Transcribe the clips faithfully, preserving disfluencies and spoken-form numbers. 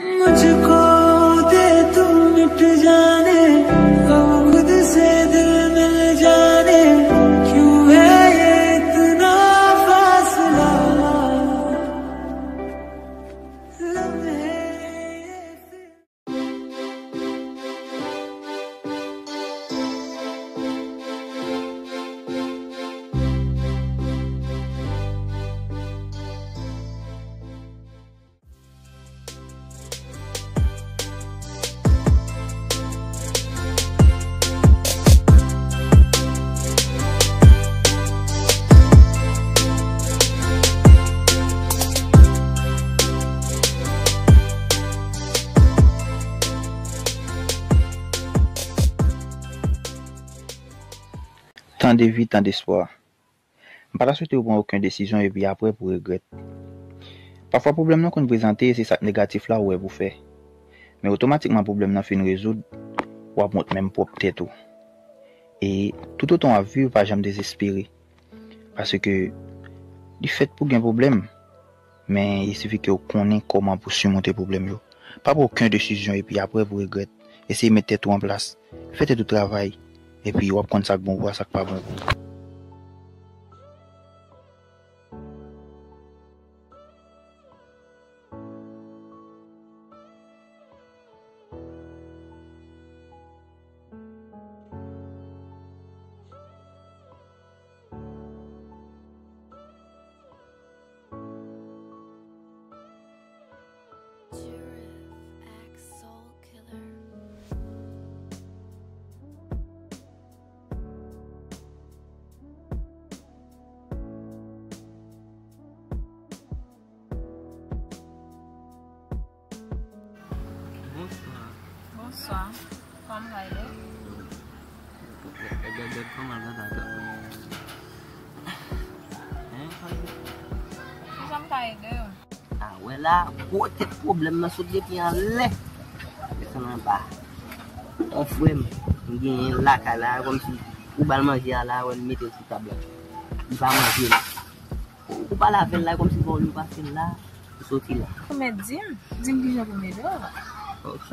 मुझको दे तू मिट जाने, अब खुद से दिल मिल जाने, क्यों है ये इतना फासला? लम्हे ये Tan de vi, tan de espwa. M pa ta swete w pran okenn desizyon epi apre pou regrèt. Pafwa pwoblèm nan konn prezante e se sa k negatif la ou wè pou fè. Men otomatikman pwoblèm nan fin rezoud, w ap wont menm pwòp tèt ou. E toutotan w ap viv, pa janm dezespere. Paske li fèt pou gen pwoblèm, men il suffit ke w konnen kòman pou simonte pwoblèm yo. Pa pran okenn desizyon epi apre pou regrèt. Eseye met tèt ou an plas. Fè tèt ou travay. Epi w ap konn sa k bon pou ou a, sa k pa bon pou ou. Bonswa. Bonswa. Kòman w ye? Gad, gad, gad kòman gata gata. Hein? Kijan m ka ede w? A, wè la, gwo tèt pwoblèm nan sot depi anlè. Desann anba. Yon frè m, m genyen lakay la, kòmsi ou ba l manje a la, wè l mete l sou tab la. Li pa manje l. Ou pale avè l la, kòmsi bon, li pase l la, li soti la. Ou mèt di m, di m kijan pou m ede w. Ok.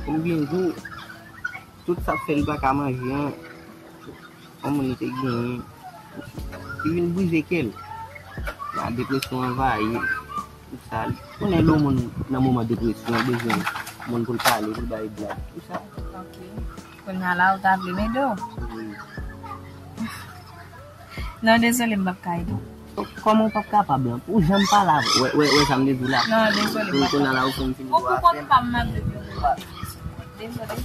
Konbyen jou, tout sa k fè li pa ka manje an, yon moun li te genyen, li vin brize kè l. La depresyon anvayi l. Pou sa, konnen lè yon moun nan moman depresyon, bezwen moun pou l pale, pou l bay blag. Pou sa. Ok. Kounye a la, ou ta vle m ede w? Wi. Non, dezole, m p ap ka ede w. Kòman w p ap kapab lan? Pou jan m pale avè w, wè, wè, wè sa m te di w la. Non, dezole, m p ap kapab. Kounye a la, ou konn fin. Pou, pou kont pa m, m ap vle pou yon moun. Dezole.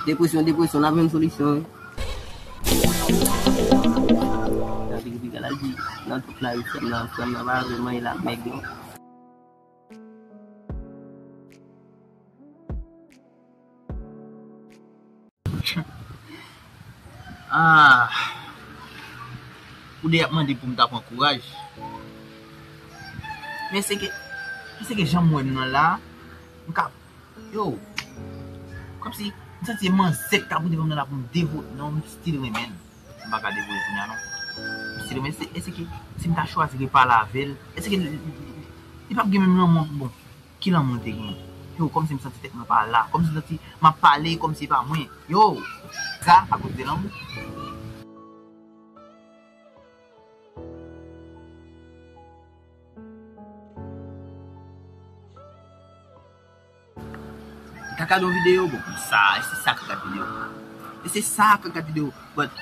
Depresyon, depresyon, n ap jwenn solisyon wi. Nan Viki Vika la di, nan tout lari frè m nan, frè m nan pa vle manyen l ak nèg non. Ah. Ou de ap mande pou m ta pran kouraj. Men se ke, men se ke jan m wè m nan la, m ka Yo, kòmsi, m santi se manzè k ta pote fanm nan la pou m devote. Non, m still renmen l. M pa ka devote kounye a, non. M still renmen l. Se, èske si m ta chwazi repale avè l, èske li, li, li, li p ap gen menm lanmou? Bon, ki lanmou l te genyen? Yo, kòmsi m santi tèt mwen pa la. Kòmsi m santi m ap pale, kòmsi se pa mwen. Yo, sa, akoz de lanmou. Li ka gade yon videyo, bon, sa, e se sa k ap gade videyo. E se sa k ap gade videyo. But,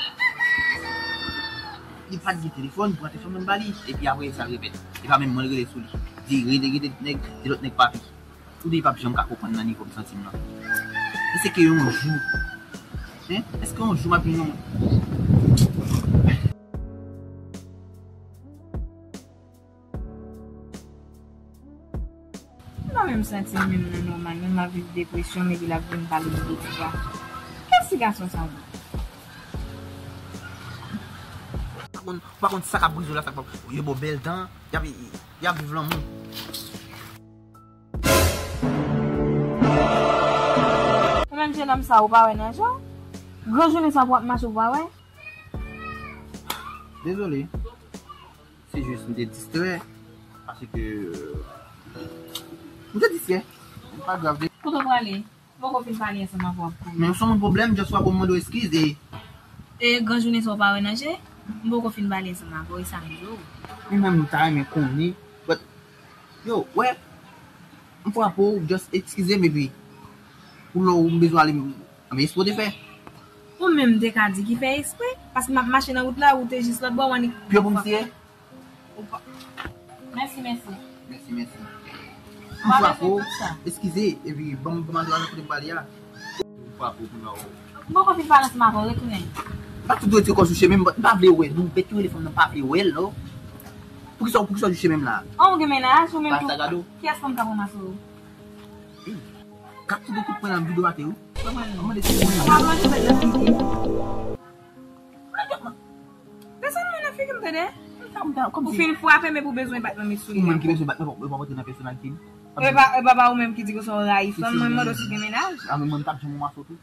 li pa t gen telefòn pou rate fanm nan ba li. Epi apre sa l repèt. E pa menm mwen l rele sou li. Di rele, rele nèg, di lòt nèg papi. Ou di li p ap janm ka konprann nan nivo m santi m nan. Èske yon jou, en? Èske yon jou m ap gen yon M pa menm santi m menm nan nòmal, menm m ap viv depresyon, epi l ap vin pale m de tiga. Kiyès ti gason sa menm? Pa konn, pa konn sa k ap brize w la, sa k pa, yo ba w bèl dan, y ap, y ap viv lanmou. Ou menm jenòm sa, ou pa wè nan je w? Gwo jounen sa pou w ap mache, ou pa wè? Dezole. Se jis m te distrè. Paske, euh, m te distrè. Pa grav. Kote w prale? M poko fin pale ansanm avè w ap kouri. Men w se yon moun pwoblèm, just w ap mande w eskize. E gran jounen sa w pa wè nan je? M poko fin pale ansanm avè w, e sa m di w. Mwen menm m ta renmen konnen. But, yo, wè, m frape w, just eskize m epi pou lè w bezwen ale, m, m espre w te fè. Ou menm m te ka di ki fè espre, paske m ap mache nan wout la, ou te jis lòt bò, w annik. Pye pou m siye? Ou pa. Mèsi, mèsi. Mèsi, mèsi. M frape w, eskize, epi ban m, ban m al kote m prale a. M frape w pou nou. M poko fin pale ansanm avè w, retounen. Pa tout dwe ti kò sou chemen, m pa vle wè nou, bèt ki rele fanm nan pa vle wè l, non. Poukisa, poukisa w sou chemen m la? An, ou gen mennaj, ou menm tou. Kiyès fanm k ap ranmase w? Kap tou de kout pwen nan videyo atè wi. Mwen mande si mwen. Desann mwen nan figi m, tande. Ou fin frape m epi w bezwen bat nan mesye. Ou menm ki bezwen bat nan, ou pa pote nan pèsonalite m. E pa, e pa, pa ou menm ki di ke sa w rayi fanm, mwen mande w si w gen mennaj. A, men mwen m t ap janm yon maso tou.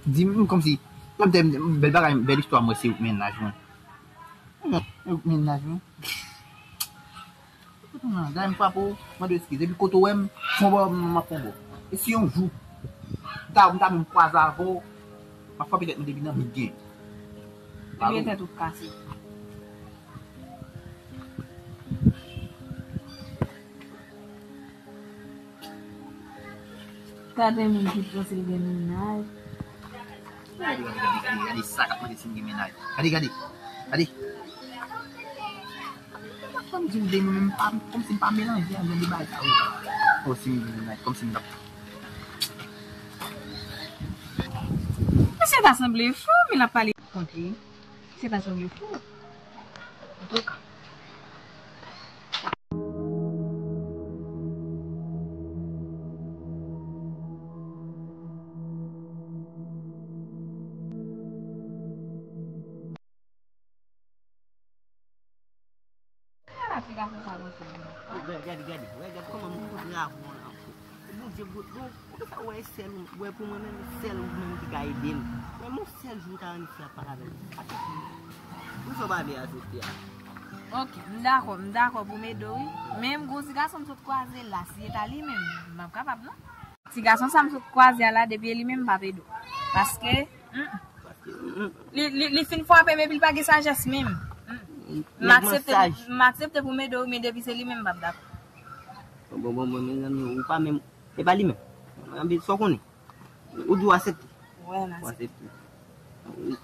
Di m kòmsi, bèl bagay, bèl istwa mwen se mennaj mwen. Mennaj mwen. Gade m frape w, mande w eskize. Epi kote w wè m, fon bò, m ap fon bò. E si yon jou, m ta, m ta menm kwaze avè w, m ap frape tèt mwen depi nan bit gen. Ebyen tèt ou kase. Gade moun ki panse l gen mennaj. Gade, gade, gade, gade, gade sa k ap mande si m gen mennaj. Gade, gade, gade. Fanm di m de nou menm pa, kòmsi m pa melanje avè de bagay sa yo. Oh, si m gen mennaj, kòmsi m t ap. Mesye ta sanble fou, men l ap pale kont li. Mesye ta sanble fou. Antouka. Gade, gade, gade, gade kòman moun kontre avè w la. Bondye, bon, bon, poukisa w wè sèl ou, wè pou mwen menm, sèl ou menm ki ka ede m? Menm yon sèl jou m ta renmen fè ap pale avè l. Ase pou mwen. Poukisa w pa vle aksepte a? Ok, m dakò, m dakò pou m ede w, wi. Men m gon ti gason m sot kwaze la, si se ta li menm, m p ap kapab, non. Ti gason sa m sot kwaze a la, depi e li menm, m p ap ede w. Paske, mm, li, li, li fin frape m epi l pa gen sajès menm. Mm. M aksepte, m aksepte pou m ede w, men depi se li menm, m p ap dakò. Bon, bon, bon, mezanmi, ou pa menm, e pa li menm. Anben, sa w konnen. Ou di w aksepte. Wi, m aksepte.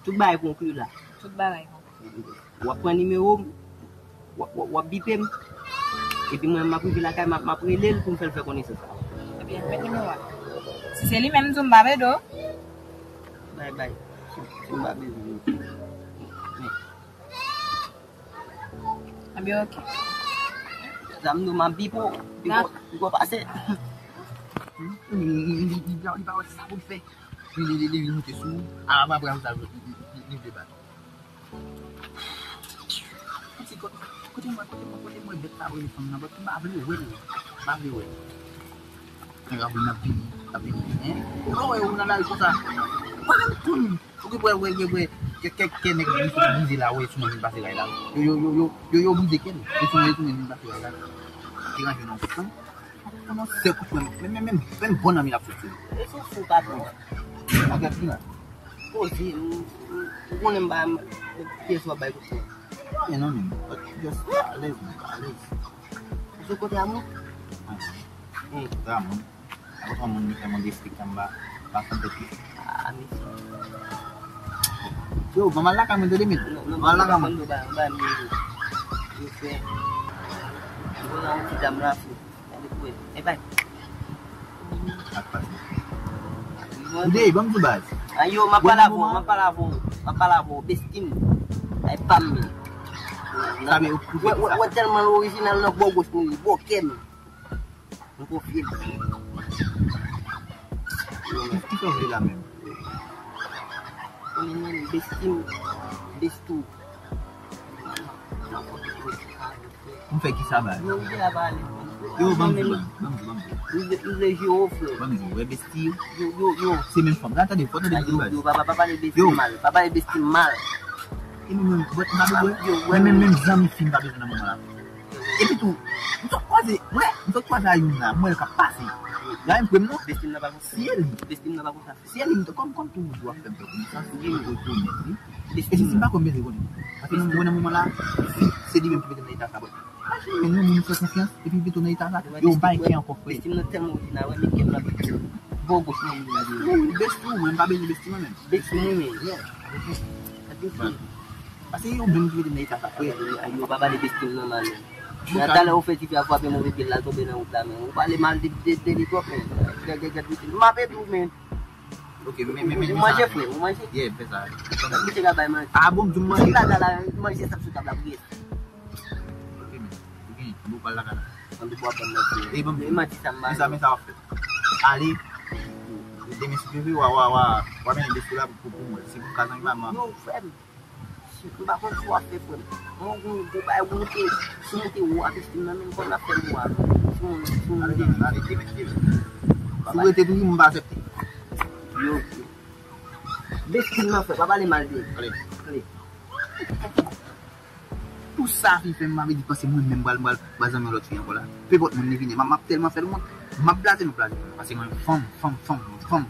Tout bagay konkli la. Tout bagay konkli. W ap pran nimewo m, w ap, w ap, w ap bipe m. Epi mwen, m ap rive lakay, m ap, m ap rele l pou m fè l fè konesans avè w. Ebyen, met nimewo a. Si se li menm, di w m pa ede w. Bay, bay. Si, si m pa bezwen w. Men. Ebyen, ok. Sa m di w, m ap bipe w. Bipe w, bipe w pase. Li, li, li, li, li pa wè sa pou l fè. Li, li, li, li, li moute sou ou. A, apre, apre sa, li, li, li, li vle bat. Kote, kote, kote mwen, kote mwen, kote mwen bèt sa vre fanm nan, bèt m pa vle wè l, m pa vle wè l. Nèg ap vin ap vini, ap vini, hein? Ou wè ou nan lari konsa. Ou pa janm konn. Ou gen bwè, wè, gen bwè, kè, kè, kè nèg li sot brize la, wè, sou mwen vin pase ray la. Yo, yo, yo, yo, yo, yo brize kè l. Yo sou mwen, yo sou mwen vin pase ray la. Deranje nan tout tan. Kòman sè kout mwen, men, men, men, men bon nan mi l ap soti. E sou fou, patwon. Agèt vin la. Poze, ou, ou, ou konnen m pa, m, pyès w ap bay kout mwen. Non, non, non. Just alèz, man, alèz. Ou sou kote a mwen? Wi. Kote a mwen. Apre sa, moun ki fè mwen respek anba, pa fè tèt li. Ah, mesye. Yo, ban m al lakay mwen, tande, men. Ban m al lakay mwen. Ban m ba, ba, ba, yo fè. Yo nan yon ti dam la, fou. Gade pou wè. E bay. Ak pati. Ou de, ban m di baz. Ah, yo, m ap pale avè w, m ap pale avè w. M ap pale avè w, bestie m. Ay pa m. Sa, men, ou, ou, ou, ou tèlman orijinal nan bò goch mwen, bò kè m. M konfye l. Kisa w vle la menm? Konnen mwen bestie m, bestie w. M fè kisa, baz? Yo, ban m di, ban m, ban m di, ban m di. M vle, m vle jere w, frè. Ban m di, wè bestie. Yo, yo, yo. Se menm fanm. Gade, tande, fò tande m di, baz. Yo, pa, pa, pa pale bestie m mal. Pa pale bestie m mal. E nou menm, wè, m pa bezwen. Yo, wè, menm, menm zanmi fi m pa bezwen nan moman la. Yo, Epi tou, m sot kwaze, mwen, m sot kwaze a youn la, m wè l k ap pase. Gade m premye non, Bestim nan pa konsa. Si e li. Bestim nan pa konsa. Si e li, m te kòm, kòm tou w ap fè m fè konesans, ou gen pou rekonèt li. E si m pa konn bezwen konnen. Paske nan, mwen nan moman la, se, se li menm ki mete m nan eta sa, bò. Imajine men yon moun m fè konfyans, epi m pito nan eta sa, yo bay kè ankò, frè. Bestim nan tèlman orijinal, wè, men kè m la bò goch mwen, mwen la. Ou, Bestim, mwen, m pa bezwen Bestim nan menm. Bestim, mwen, yeah. Paske yo menm ki mete m nan eta sa, frè. Yo pa pale Bestim nan mal, non. Nan talè ou fè tifi a frape move pye l, l al tonbe nan wout la, men ou pale mal de, de, de li twòp, men. Gad, gad, gad, m ap ede w, men. Ok, men, men, men, ou manje, frè, ou manje? Yeah, fè sa. Misye ka bay manje. Ah bon, m di w manje. Tout la, la, la, manje sa sou tab la, pou kiyès? Ok, men, ok, bon, pral lakay la. An di pou ap ban manti. E bon, men manti sa m ba men sa, men sa w ap fè. Ale, demen si Dye vle, w a, w a, w a, w a mennen Bestim la pou, pou mwen. Si pou kazan pa mwen. Non, frè m. M pa konn sa w ap fè, frè m. Mwen, gwo, gwo bagay, ou moute, si w moute ou a Bestim nan, men m konn ap fè m ou a. Si w, si w moute. Ale, demen, demen, demen. Si w rete toujou, m pa aksepte. Yo, ok. Bestim nan, frè, pa pale mal de li. Ale. Ale. Pou sa fi fè m, m ap di panse mwen menm pral, pral, pral zanmi yon lòt fi ankò la. Pe pòt moun li vini, m ap, m ap tèlman fè l wont, m ap blaze, m ap blaze. Paske mwen fanm, fanm, fanm, fanm.